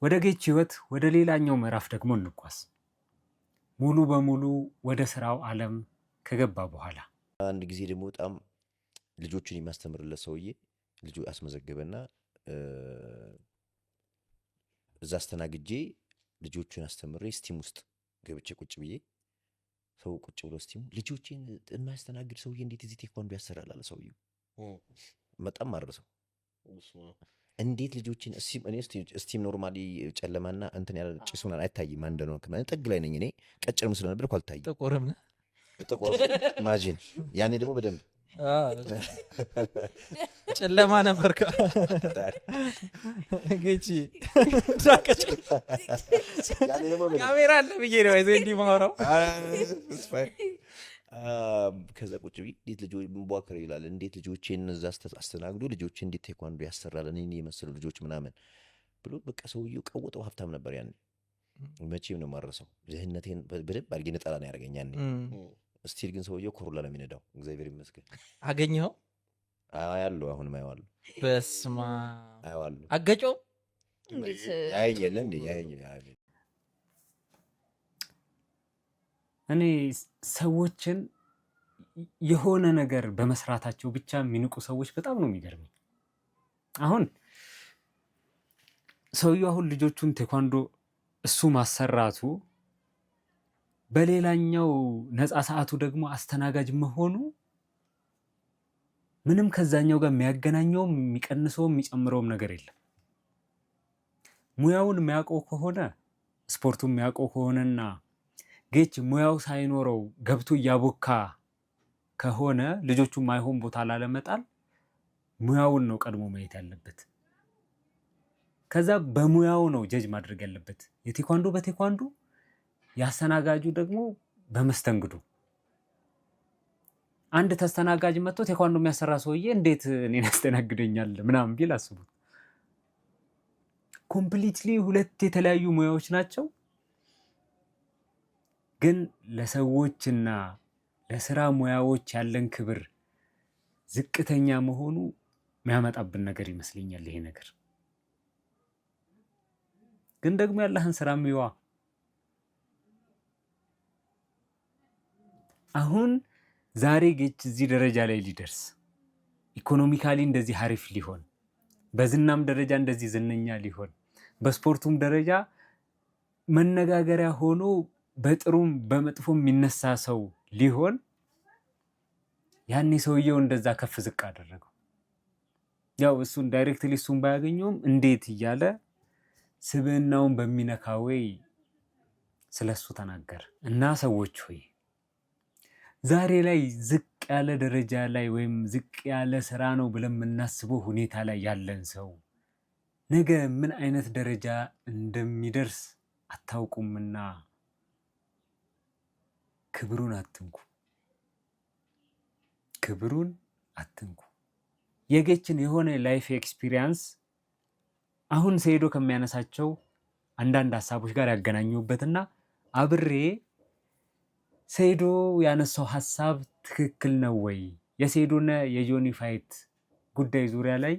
A: ወደ ጌች ህይወት ወደ ሌላኛው ምዕራፍ ደግሞ እንጓዝ። ሙሉ በሙሉ ወደ ስራው ዓለም ከገባ በኋላ።
C: አንድ ጊዜ ደግሞ በጣም ልጆችን የሚያስተምርለት ሰውዬ ልጁ አስመዘገበና እዛ አስተናግጄ ልጆቹን አስተምሬ steam ውስጥ ገብቼ ቁጭ ብዬ፣ ሰው ቁጭ ብሎ steam ኡ ልጆቼን የማያስተናግድ ሰውዬ እንዴት እዚህ ቴኳንዶ ያሰራል አለ ሰውዬው። በጣም ማረሰው። እንዴት ልጆችን እኔ steam normally ጨለማና እንትን ያለ ጭስ ምናምን አይታይም። አንድ ነው፣ ጥግ ላይ ነኝ እኔ፣ ቀጭንም ስለነበርኩ አልታይም።
D: ጥቁርም ነህ።
C: ጥቁር፣ imagine ያኔ ደግሞ በደንብ።
D: ጨለማ ነበር ጌቺ።
C: ያኔ ደግሞ በደንብ።
D: ካሜራ አለ ብዬ ነው ይዘ እንዲህ ማውራው።
C: ከዛ ቁጭ ብዬ እንዴት ልጆ ቧክር ይላል፣ እንዴት ልጆቼን እዛ አስተናግዶ ልጆቼ እንዴት ቴኳንዶ ያሰራል፣ እኔን የመሰሉ ልጆች ምናምን ብሎ በቃ ሰውዬው ቀውጠው። ሀብታም ነበር ያኔ። መቼም ነው የማረሰው። ድህነቴን በደንብ አድርጌ ነጠላ ነው ያደረገኝ ያኔ። Still ግን ሰውዬው ኮሮላ ነው የሚነዳው፣ እግዚአብሔር ይመስገን።
D: አገኘኸው?
C: አያለሁ፣ አሁንም አየዋለሁ።
D: በስማ
C: አየዋለሁ።
D: አገጨው።
B: እንዴት?
C: ያየኛል እንዴ፣ ያየኛል።
A: እኔ ሰዎችን የሆነ ነገር በመስራታቸው ብቻ የሚንቁ ሰዎች በጣም ነው የሚገርመኝ። አሁን ሰውየው አሁን ልጆቹን ቴኳንዶ እሱ ማሰራቱ፣ በሌላኛው ነፃ ሰዓቱ ደግሞ አስተናጋጅ መሆኑ ምንም ከዛኛው ጋር የሚያገናኘውም የሚቀንሰውም የሚጨምረውም ነገር የለም። ሙያውን የሚያውቀው ከሆነ፣ ስፖርቱን የሚያውቀው ከሆነና ጌች ሙያው ሳይኖረው ገብቶ እያቦካ ከሆነ ልጆቹ ማይሆን ቦታ ላለመጣል ሙያውን ነው ቀድሞ ማየት ያለበት። ከዛ በሙያው ነው judge ማድረግ ያለበት። የቴኳንዶ በቴኳንዶ፣ የአስተናጋጁ ደግሞ በመስተንግዶ። አንድ ተስተናጋጅ መጥቶ ቴኳንዶ የሚያሰራ ሰውዬ እንዴት እኔን ያስተናግደኛል ምናምን ቢል አስቡት። Completely ሁለት የተለያዩ ሙያዎች ናቸው። ግን ለሰዎችና ለስራ ሙያዎች ያለን ክብር ዝቅተኛ መሆኑ የሚያመጣብን ነገር ይመስለኛል ይሄ ነገር። ግን ደግሞ ያለህን ስራ ሚዋ አሁን ዛሬ ጌች እዚህ ደረጃ ላይ ሊደርስ፣ economically እንደዚህ አሪፍ ሊሆን፣ በዝናም ደረጃ እንደዚህ ዝነኛ ሊሆን፣ በስፖርቱም ደረጃ መነጋገሪያ ሆኖ በጥሩም በመጥፎም የሚነሳ ሰው ሊሆን ያኔ ሰውየው እንደዛ ከፍ ዝቅ አደረገው። ያው እሱን directly እሱን ባያገኘውም እንዴት እያለ ስብዕናውን በሚነካ ወይ ስለሱ ተናገረ። እና ሰዎች ሆይ፣ ዛሬ ላይ ዝቅ ያለ ደረጃ ላይ ወይም ዝቅ ያለ ስራ ነው ብለን የምናስበው ሁኔታ ላይ ያለን ሰው ነገ ምን አይነት ደረጃ እንደሚደርስ አታውቁምና ክብሩን አትንኩ፣ ክብሩን አትንኩ። የጌችን የሆነ life experience አሁን ሰይዶ ከሚያነሳቸው አንዳንድ ሀሳቦች ጋር ያገናኙበትና አብሬ ሰይዶ ያነሳው ሀሳብ ትክክል ነው ወይ፣ የሰይዶና የጆኒ fight ጉዳይ ዙሪያ ላይ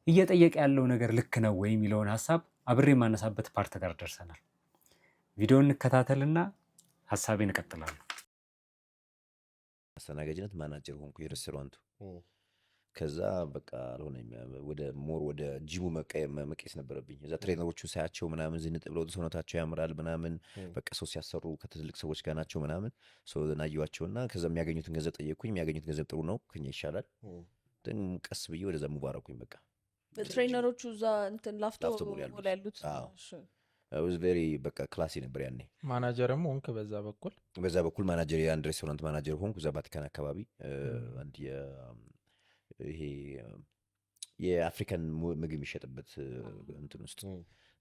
A: እየጠየቀ ያለው ነገር ልክ ነው ወይ የሚለውን ሀሳብ አብሬ የማነሳበት part ጋር ደርሰናል። ቪዲዮን እንከታተልና ሀሳቤን እቀጥላለሁ።
C: አስተናጋጅነት ማናጀር ሆንኩ የሬስቶራንቱ። ከዛ በቃ አልሆነም። ወደ more ወደ ጂሙ መቀየስ ነበረብኝ። እዛ trainer ኦቹን ሳያቸው ምናምን ዝንጥ ብለው ሰውነታቸው ያምራል ምናምን፣ በቃ ሰው ሲያሰሩ ከትልቅ ሰዎች ጋር ናቸው ምናምን። ሰው ናየዋቸውና ከዛ የሚያገኙትን ገንዘብ ጠየቅኩኝ። የሚያገኙት ገንዘብ ጥሩ ነው፣ ከኛ ይሻላል። ግን ቀስ ብዬ ወደዛ move አደረኩኝ በቃ።
B: Trainer ኦቹ እዛ እንትን ላፍቶ
C: ላፍቶ ሞል ያሉት።
B: ሞል ያሉት?
C: አዎ። Very በቃ classy ነበር ያኔ።
D: ማናጀርም ሆንክ በዛ በኩል?
C: በዛ በኩል ማናጀር፣ የአንድ ሬስቶራንት ማናጀር ሆንኩ እዛ ቫቲካን አካባቢ፣ አንድ ይሄ የአፍሪካን ምግብ የሚሸጥበት እንትን ውስጥ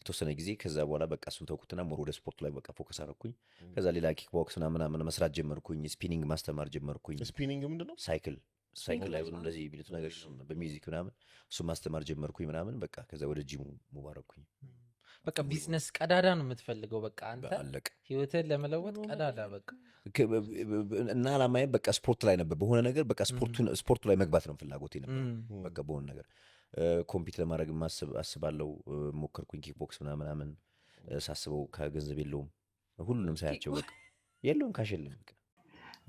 C: የተወሰነ ጊዜ። ከዛ በኋላ በቃ እሱን ተውኩትና more ወደ ስፖርቱ ላይ በቃ focus አደረኩኝ። ከዛ ሌላ kick box ምናምን መስራት ጀመርኩኝ። Spinning ማስተማር ጀመርኩኝ።
E: Spinning ምንድን ነው?
C: ሳይክል ላይ እንደዚህ የሚሉት ነገር በ music ምናምን፣ እሱ ማስተማር ጀመርኩኝ ምናምን። በቃ ከዛ ወደ ጂሙ move አደረኩኝ።
D: በቃ ቢዝነስ ቀዳዳ ነው የምትፈልገው በቃ አንተ።
C: አለቀ።
D: ህይወትህን ለመለወጥ ቀዳዳ በቃ።
C: እና አላማዬ በቃ ስፖርት ላይ ነበር። በሆነ ነገር በቃ ስፖርቱ ላይ መግባት ነው ፍላጎቴ ነበር። በቃ በሆነ ነገር compete ለማድረግ አስባለው፣ ሞከርኩኝ kick box ምናምን ምናምን። ሳስበው ከገንዘብ የለውም፣ ሁሉንም ሳያቸው በቃ የለውም፣ cash የለም በቃ።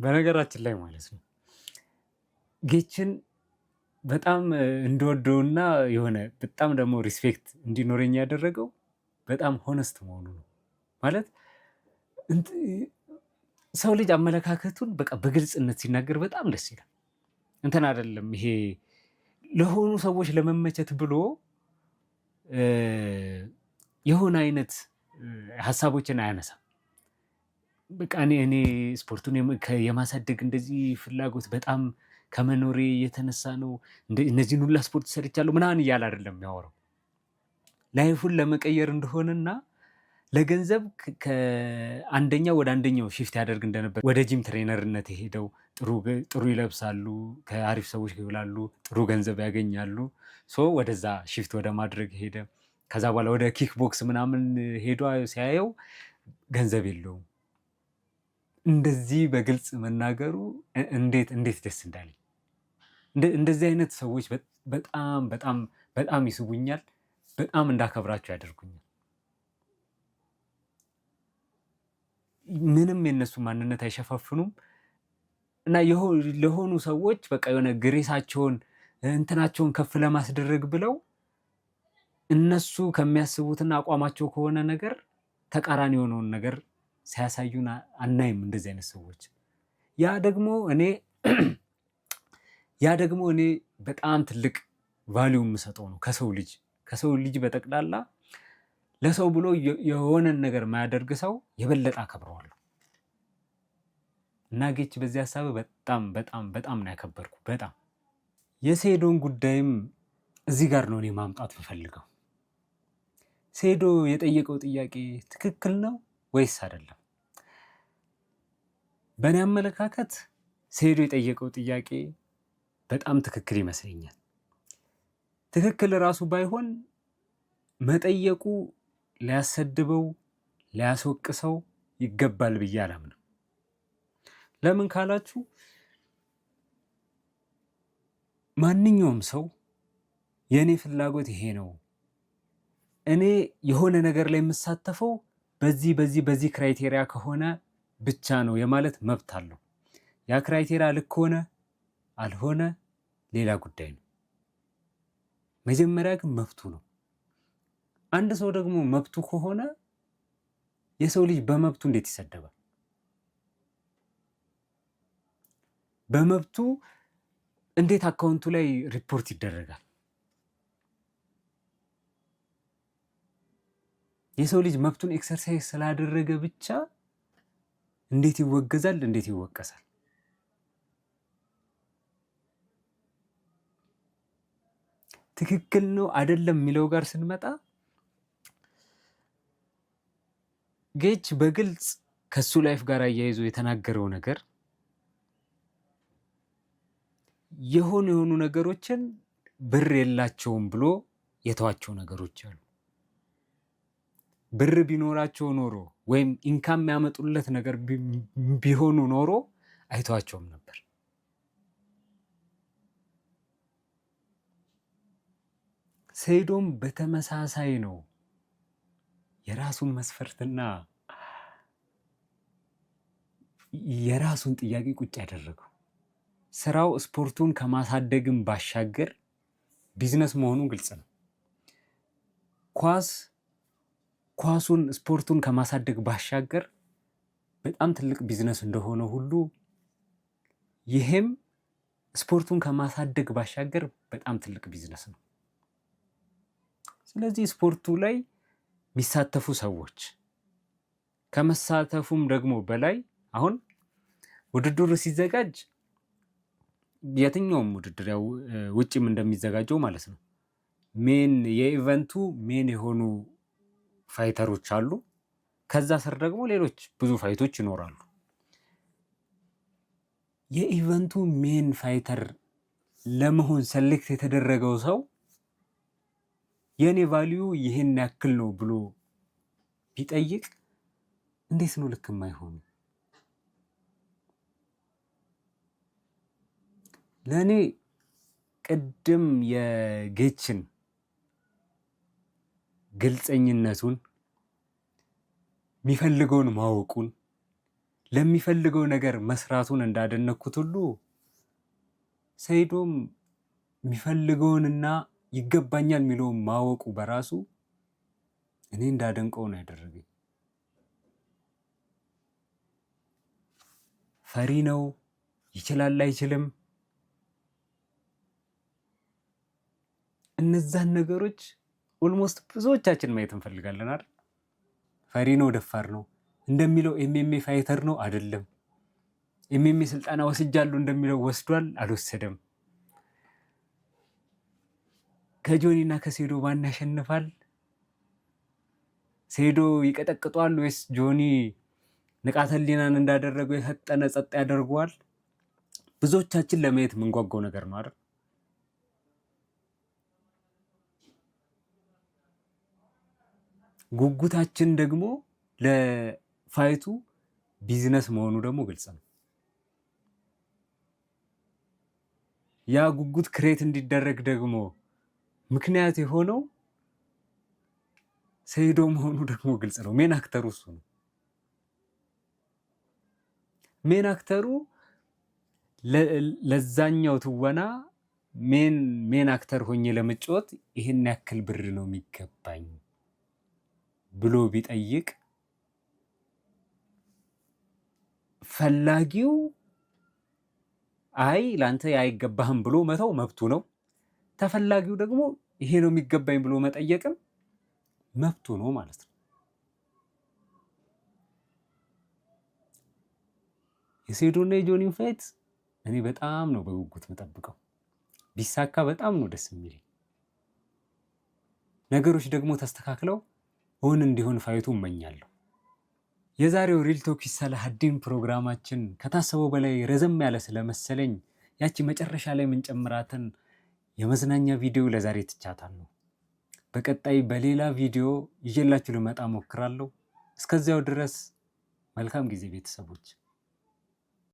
A: በነገራችን ላይ ማለት ነው ጌችን በጣም እንደወደውና የሆነ በጣም ደግሞ respect እንዲኖረኝ ያደረገው በጣም honest መሆኑ ነው። ማለት ሰው ልጅ አመለካከቱን በቃ በግልጽነት ሲናገር በጣም ደስ ይላል። እንትን አይደለም ይሄ ለሆኑ ሰዎች ለመመቸት ብሎ የሆነ አይነት ሀሳቦችን አያነሳም። በቃ እኔ ስፖርቱን የማሳደግ እንደዚህ ፍላጎት በጣም ከመኖሬ የተነሳ ነው እነዚህን ሁላ ስፖርት ሰርቻለሁ ምናምን እያለ አይደለም የሚያወራው። Life ኡን ለመቀየር እንደሆነና ለገንዘብ ከአንደኛው ወደ አንደኛው shift ያደርግ እንደነበር ወደ gym trainer ነት የሄደው ጥሩ ይለብሳሉ፣ ከአሪፍ ሰዎች ይውላሉ፣ ጥሩ ገንዘብ ያገኛሉ። So ወደዛ shift ወደ ማድረግ ሄደ። ከዛ በኋላ ወደ kick box ምናምን ሄዷ ሲያየው ገንዘብ የለውም። እንደዚህ በግልጽ መናገሩ እንዴት እንዴት ደስ እንዳለኝ። እንደዚህ አይነት ሰዎች በጣም በጣም በጣም ይስቡኛል። በጣም እንዳከብራቸው ያደርጉኛል። ምንም የነሱ ማንነት አይሸፋፍኑም እና ለሆኑ ሰዎች በቃ የሆነ grace ኣቸውን እንትናቸውን ከፍ ለማስደረግ ብለው እነሱ ከሚያስቡትና አቋማቸው ከሆነ ነገር ተቃራኒ የሆነውን ነገር ሲያሳዩን አናይም። እንደዚህ አይነት ሰዎች ያ ደግሞ እኔ በጣም ትልቅ value የምሰጠው ነው። ከሰው ልጅ በጠቅላላ ለሰው ብሎ የሆነን ነገር የማያደርግ ሰው የበለጠ አከብረዋለሁ። እና ጌች በዚህ ሀሳብ በጣም በጣም በጣም ነው ያከበርኩ። በጣም የሴዶን ጉዳይም እዚህ ጋር ነው እኔ ማምጣት የምፈልገው። ሴዶ የጠየቀው ጥያቄ ትክክል ነው ወይስ አይደለም? በእኔ አመለካከት ሴዶ የጠየቀው ጥያቄ በጣም ትክክል ይመስለኛል። ትክክል ራሱ ባይሆን መጠየቁ ሊያሰድበው ሊያስወቅሰው ይገባል ብዬ አላምንም። ለምን ካላችሁ ማንኛውም ሰው የእኔ ፍላጎት ይሄ ነው፣ እኔ የሆነ ነገር ላይ የምሳተፈው በዚህ በዚህ በዚህ criteria ከሆነ ብቻ ነው የማለት መብት አለው። ያ criteria ልክ ሆነ አልሆነ ሌላ ጉዳይ ነው። መጀመሪያ ግን መብቱ ነው። አንድ ሰው ደግሞ መብቱ ከሆነ የሰው ልጅ በመብቱ እንዴት ይሰደባል? በመብቱ እንዴት account ኡ ላይ ሪፖርት ይደረጋል? የሰው ልጅ መብቱን exercise ስላደረገ ብቻ እንዴት ይወገዛል? እንዴት ይወቀሳል? ትክክል ነው አይደለም የሚለው ጋር ስንመጣ ጌች በግልጽ ከሱ life ጋር አያይዞ የተናገረው ነገር የሆኑ የሆኑ ነገሮችን ብር የላቸውም ብሎ የተዋቸው ነገሮች አሉ። ብር ቢኖራቸው ኖሮ ወይም income የሚያመጡለት ነገር ቢሆኑ ኖሮ አይተዋቸውም ነበር። ሰይዶም በተመሳሳይ ነው የራሱን መስፈርትና የራሱን ጥያቄ ቁጭ ያደረገው። ስራው ስፖርቱን ከማሳደግም ባሻገር ቢዝነስ መሆኑ ግልጽ ነው። ኳሱን ስፖርቱን ከማሳደግ ባሻገር በጣም ትልቅ ቢዝነስ እንደሆነ ሁሉ ይሄም ስፖርቱን ከማሳደግ ባሻገር በጣም ትልቅ ቢዝነስ ነው። ስለዚህ ስፖርቱ ላይ የሚሳተፉ ሰዎች ከመሳተፉም ደግሞ በላይ አሁን ውድድሩ ሲዘጋጅ የትኛውም ውድድር ያው ውጭም እንደሚዘጋጀው ማለት ነው፣ main የ event ኡ main የሆኑ fighter ኦች አሉ። ከዛ ስር ደግሞ ሌሎች ብዙ fight ኦች ይኖራሉ። የ event ኡ main fighter ለመሆን select የተደረገው ሰው የእኔ value ይህን ያክል ነው ብሎ ቢጠይቅ እንዴት ነው ልክ የማይሆኑ? ለእኔ ቅድም የጌችን ግልፀኝነቱን፣ የሚፈልገውን ማወቁን፣ ለሚፈልገው ነገር መስራቱን እንዳደነኩት ሁሉ ሰይዶም የሚፈልገውንና ይገባኛል የሚለውን ማወቁ በራሱ እኔ እንዳደንቀው ነው ያደረገኝ። ፈሪ ነው? ይችላል አይችልም? እነዛን ነገሮች almost ብዙዎቻችን ማየት እንፈልጋለን አይደል? ፈሪ ነው፣ ደፋር ነው እንደሚለው MMA fighter ነው አይደለም? MMA ስልጠና ወስጃለሁ እንደሚለው ወስዷል አልወሰደም? ከጆኒ እና ከሴዶ ማን ያሸንፋል? ሴዶ ይቀጠቅጧል ወይስ ጆኒ ንቃተ ህሊናን እንዳደረገው የፈጠነ ጸጥ ያደርገዋል? ብዙዎቻችን ለማየት የምንጓጓው ነገር ነው አይደል? ጉጉታችን ደግሞ ለ fight ኡ business መሆኑ ደግሞ ግልጽ ነው። ያ ጉጉት create እንዲደረግ ደግሞ ምክንያት የሆነው ሰይዶ መሆኑ ደግሞ ግልጽ ነው። Main actor ኡ እሱ ነው። Main actor ኡ ለዛኛው ትወና main actor ሆኜ ለመጫወት ይህን ያክል ብር ነው የሚገባኝ ብሎ ቢጠይቅ ፈላጊው አይ ለአንተ አይገባህም ብሎ መተው መብቱ ነው። ተፈላጊው ደግሞ ይሄ ነው የሚገባኝ ብሎ መጠየቅም መብቱ ነው ማለት ነው። የሴዶና የጆኒን fight እኔ በጣም ነው በጉጉት የምጠብቀው። ቢሳካ በጣም ነው ደስ የሚለኝ። ነገሮች ደግሞ ተስተካክለው እውን እንዲሆን fight ኡ እመኛለሁ። የዛሬው Real Talk ሰላሀዲን ፕሮግራማችን ከታሰበው በላይ ረዘም ያለ ስለመሰለኝ ያቺ መጨረሻ ላይ የምንጨምራትን የመዝናኛ ቪዲዮ ለዛሬ ትቻታለሁ። በቀጣይ በሌላ ቪዲዮ ይዤላችሁ ልመጣ ሞክራለሁ። እስከዚያው ድረስ መልካም ጊዜ ቤተሰቦች።